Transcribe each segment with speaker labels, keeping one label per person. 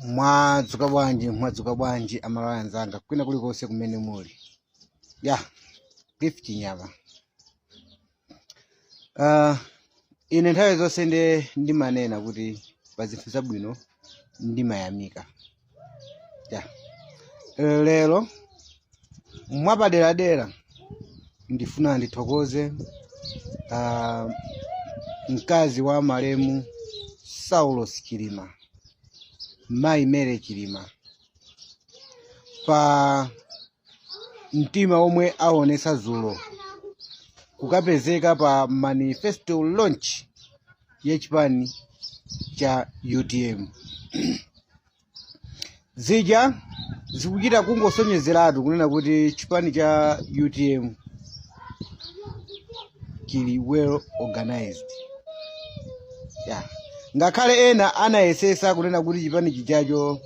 Speaker 1: Mwadzuka bwanji, mwadzuka bwanji Amalawi anzanga kwina kulikonse kumene muli. Ya Gift Chinyama. Ine nthawi zonse nde ndimanena kuti pa zinthu zabwino ndimayamika. Ya lero mwapaderadera ndifuna ndithokoze mkazi wa malemu Saulos Chilima, Mayi Mary Chilima, pa mtima omwe aonesa dzulo kukapezeka pa manifesto launch ya chipani cha UTM. Zija zikuchita kungosonyezeratu kunena kuti chipani cha UTM chili well organized. Yeah. Ngakhale ena anayesesa kunena kuti chipani chijacho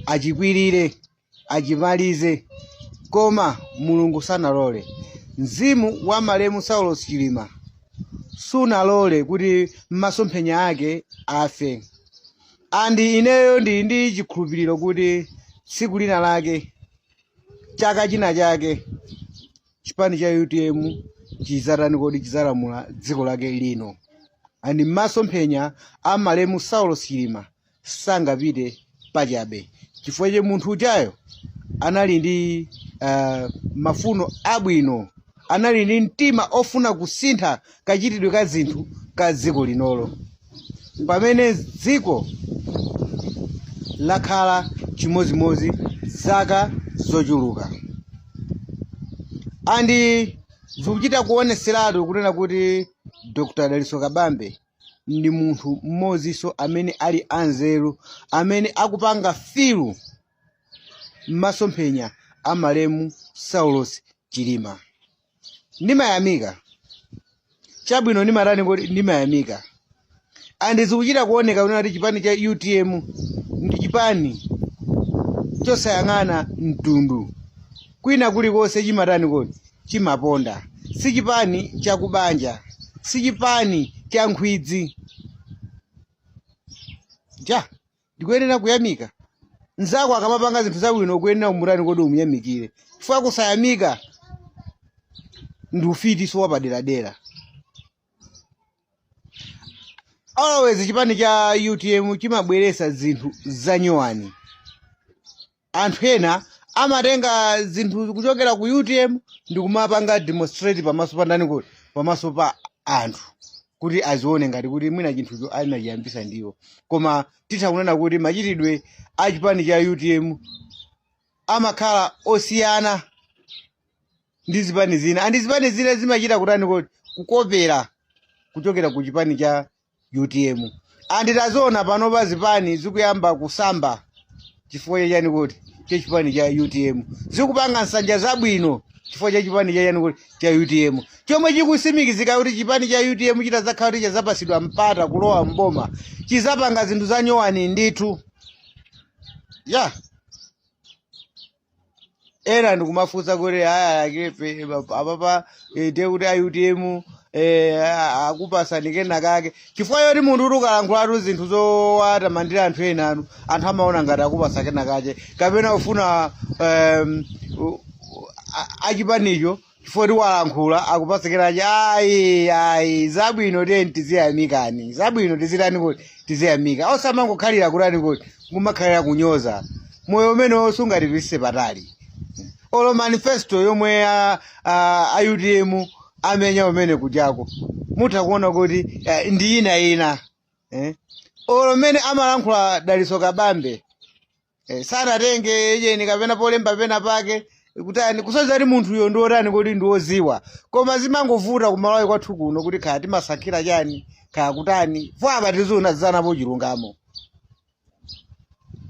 Speaker 1: achikwirire, achimalize, koma Mulungu sanalole. Mzimu wa malemu Saulos Chilima sunalole kuti masomphenya ake afe. And ineyo ndili ndi chikhulupiriro kuti tsiku lina lake, chaka china chake, chipani cha UTM chizatani kodi? Chizalamula dziko lake lino. And masomphenya a malemu Saulos Chilima sangapite pachabe, chifukwa che munthu ujayo anali ndi mafuno abwino, anali ndi mtima ofuna kusintha kachitidwe ka zinthu ka dziko linolo, pamene dziko lakhala chimodzimodzi zaka zochuluka. And zikuchita kuoneseratu kunena kuti Dr. Dalitso Kabambe ndi munthu mmodzinso amene ali anzeru, amene akupanga fulfill masomphenya a malemu Saulos Chilima. Ndimayamika chabwino, ndimatani kodi? Ndimayamika. And zikuchita kuoneka kunena kuti chipani cha UTM ndi chipani chosayang'ana mtundu, kwina kulikonse chimatani kodi? Chimaponda. Si chipani chakubanja, si chipani cha nkhwidzi. Ja ndikuyenera kuyamika. Mzako akamapanga zinthu zabwino ukuyenera kumutani kodi? Umuyamikire, chifukwa kusayamika ndi ufitiso wapaderadera. Always chipani cha UTM chimabweresa zinthu zanyowani. Anthu ena amatenga zinthu kuchokera ku UTM ndi kumapanga demonstrate pamaso pa ndani kodi? Pamaso pa anthu, kuti azione ngati kuti mwina chinthucho anachiyambisa ndiwo. Koma titha kunena kuti machitidwe a chipani cha UTM amakhala osiyana ndi zipani zina, and zipani zina zimachita kutani kodi? Kukopera kuchokera ku chipani cha UTM. And taziona panopa zipani zikuyamba kusamba chifukwa chachani kuti? Cha chipani cha UTM. Zikupanga nsanja zabwino chifukwa cha chipani chachani kuti? Cha UTM. Chomwe chikusimikizika kuti chipani cha UTM chitazakhala kuti chazapasidwa mpata kulowa mboma, chizapanga zinthu za nyowani ndithu. Ya ena ndikumafunsa kuti aya akefe apapa, ndiye kuti a UTM akupasani kena kake, chifukwa yoti munthu kuti ukalankhulatu zinthu zowatamandira anthu ena anu, anthu amaona ngati akupasa kena kake kapena ufuna achipanicho chifukwa kuti walankhula akupasa kenake. Ayi, ayi, zabwino tiye tiziyamikani, zabwino tizitani kuti? Tiziyamika, osamangokhalira kutani kuti? Kumakhalira kunyoza. Moyo umenewo sungatipitse patali. Olo manifesto yomwe a UTM amenya umene kujako, mutha kuona kuti ndi ina ina, eh? Olo mmene amalankhula Dalitso Kabambe, sanatenge ejeni kapena polemba pena pake kutani, kusonyeza kuti munthuyo ndi wotani kuti? Ndi woziwa. Koma zimangovuta kumalawi kwathu kuno kuti kaya timasankhira chani, kaya kutani fo apa tiziona zanapo chilungamo,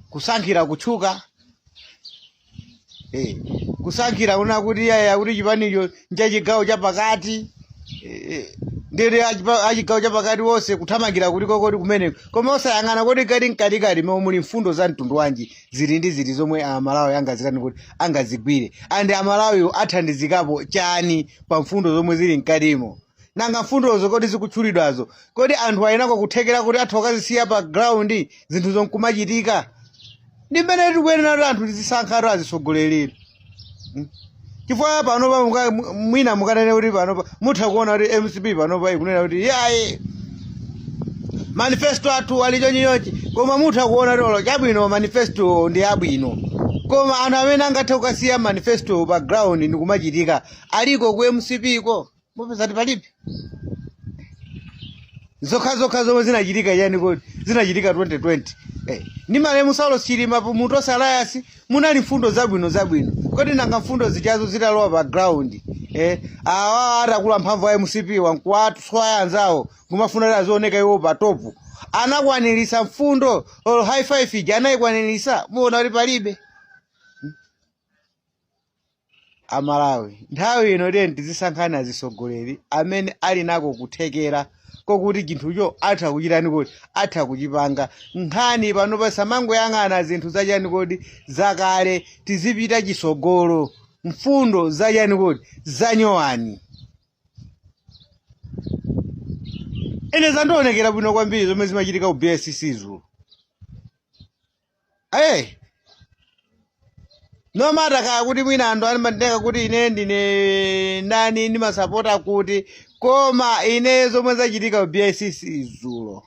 Speaker 1: kusankhira kutchuka, kusankhira kuna kuti yaya kuti chipanicho nchachigawo chapakati, ndere achigawo chapakati wonse kuthamangira kuti kokoti kumeneko, koma osayang'ana kuti kati mkatikati momwe muli mfundo za mtundu wanji, zili ndi zili zomwe Amalawi angazitani kuti? Angazigwire, and Amalawiwo athandizikapo chani pa mfundo zomwe zili mkatimo. Nanga mfundozo kodi zikutchulidwazo, kodi anthu ayenako kuthekera kuti athu akazisiya pa ground zinthu zonkumachitika? Ndi mmene tikuyenera kuti anthu tizisankhatu azitsogoleri. Chifukwa panopa mwina mukanene kuti panopa mutha kuona kuti MCP panopa ikunena kuti yayi, manifesto athu ali chonchichonchi, koma mutha kuona kuti olo chabwino manifesto ndi abwino, koma anthu amene angathe kukasiya manifesto pa ground ndi kumachitika aliko ku MCP ko? Mupeza kuti palibe. Zokhazokha zomwe zinachitika chani kodi zinachitika 2020 ndi malemu Saulos Chilima mu Tonse Alliance munali mfundo zabwino zabwino. Kodi nanga mfundo zichazo zitalowa pa ground, awa atakula mphamvu a MCP wankuwatswaya anzawo kumafuna kuti azioneka iwo pa top, anakwanirisa mfundo olo high five ija anayikwanirisa? Muona kuti palibe. Amalawi, nthawi ino tiye tizisankhani azisogoleri amene ali nako kuthekera kokuti chinthucho atha kuchitani kodi atha kuchipanga. Nkhani panopa samangoyang'ana zinthu zachani kodi zakale, tizipita chisogolo, mfundo zachani kodi zanyowani. Ine zandionekera bwino kwambiri zomwe zimachitika ku BICC zulo. Hey, no matter kaya kuti mwina anthu amanditenga kuti ine ndine ndani, ndimasapota kuti, koma ine zomwe zachitika ku BICC zulo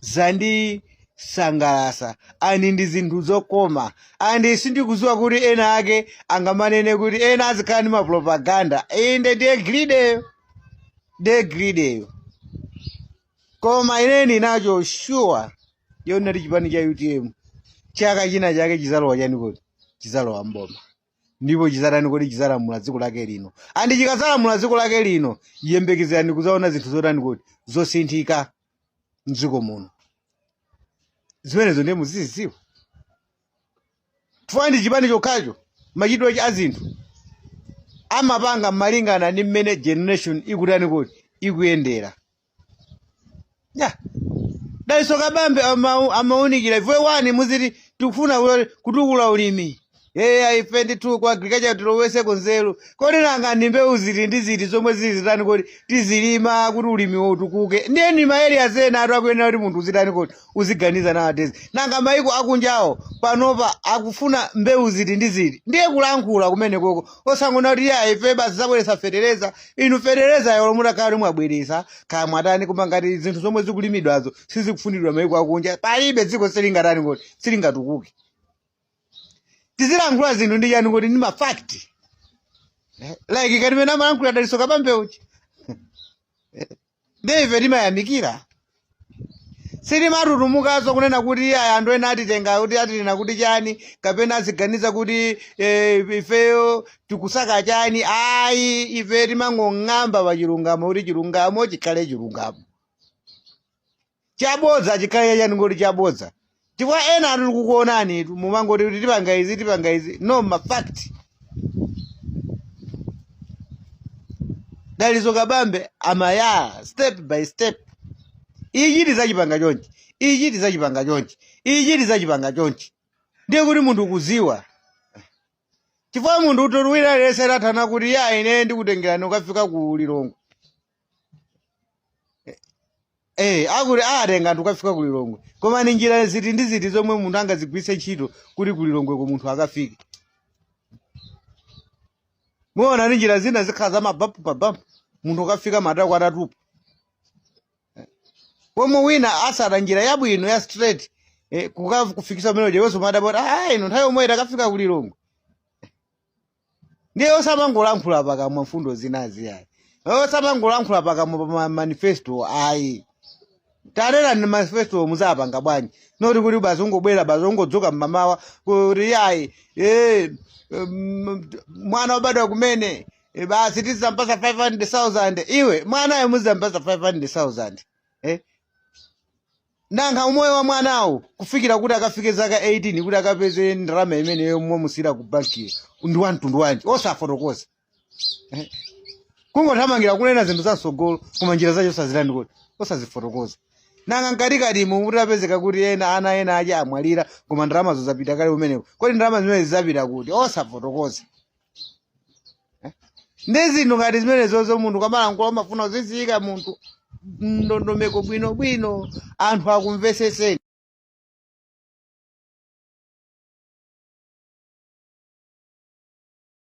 Speaker 1: zandisangalasa and ndi zinthu zokoma, and sindikudziwa kuti ena ake angamanene kuti ena azikhala ndi mapropaganda. Inde, ndiye grideyo, ndiye grideyo, koma ine ndinacho sure yonati chipani cha UTM chaka china chake chizalowa chani kodi chizalowa mboma, ndipo chizatani kodi chizalamula dziko lake lino. And chikazalamula dziko lake lino, yembekezerani kuzaona zinthu zotani kodi zosinthika mdziko muno. Zimenezo ndiye muzizidziwa, chifukwa ndi chipani chokhacho machitidwe a zinthu amapanga malingana ndi mmene generation ikutani kodi ikuyendera. Ya Dalitso Kabambe amaunikira ife wani muziti tikufuna kutukula ulimi, eya, ife ndithu ku agriculture tiloweseko nzeru. Kodi nanga ndi mbewu ziti ndi ziti zomwe zili zitani kodi tizilima kuti ulimi utukuke? Ndiye ni ma areas ena atu akuyenera kuti munthu uzitani kodi uziganiza nowadays. Nanga maiko akunjawo panopa akufuna mbewu ziti ndi ziti? Ndiye kulankhula kumene koko, osangona kuti ya ife basi zabweresa fetereza. Inu, fetereza yolo mutakhala kuti mwabweresa kaya mwatani, koma ngati zinthu zomwe zikulimidwazo sizikufunidwa maiko akunja, palibe, dziko silingatani kodi silingatukuke. Tizilankhula zinthu ndi chani kodi ndi ma fact, like kati mene amalankhula Dalitso Kabambe uchi. Ndiye ife timayamikira, sitimatutumukaso kunena kuti aya anthu ena atitenga kuti atinena kuti chani kapena aziganiza kuti ifeyo tikusaka chani. Ayi, ife timangong'amba pa chilungamo kuti chilungamo chikhale chilungamo, chabodza chikhale chani ngoti chabodza, chifukwa ena atu tikukuonani tu mumangoti kuti tipanga izi, tipanga izi, no ma fact. Dalitso Kabambe amaya step by step, ichi tizachipanga chonchi, ichi tizachipanga chonchi, ichi tizachipanga chonchi. Ndiye kuti munthu ukuziwa, chifukwa munthu utoluwira lese lathana kuti ya ine ndikutengerani ukafika ku Lilongwe. Akuti atenga anthu ukafika ku Lilongwe, koma ni njira ziti ndi ziti zomwe munthu angazigwiritse ntchito kuti ku Lilongweko munthu akafike? Muona ni njira zina zikhala za mabampu pabampu, munthu ukafika matako atatupa, pomwe wina asata njira yabwino ya straight, kufikisa kumene uja iwenso madabota, ah, ino nthawi yomwe takafika ku Lilongwe. Ndiye osamangolankhula pakamwa mfundo zinazi ayi, osamangolankhula pakamwa pa manifesto ayi. Tanena ni manifesto muzapanga bwanji? Not kuti basi ungobwera, basi ungodzuka mmamawa kuti yayi, mwana wobadwa kumene, basi tizampasa 500,000. Iwe, mwanayo muzampasa 500,000? Nanga umoyo wa mwanawo kufikira kuti akafike zaka 18 kuti akapeze ndalama imeneyo mwamusira ku banki ndi wa mtundu wanji? Osafotokoza. Kungothamangira kunena zinthu zamsogolo, koma njira zacho osazitani kuti osazifotokoza. Nanga mkatikatimo kuti apezeka kuti ena ana ena aja amwalira, koma ndalamazo zapita kale kumeneko, kodi ndalama zimene zizapita kuti? Osafotokoza. Ndi zinthu ngati zimenezozo, munthu kamalankhula umafuna uziziyika munthu ndondomeko bwinobwino, anthu akumveseseni.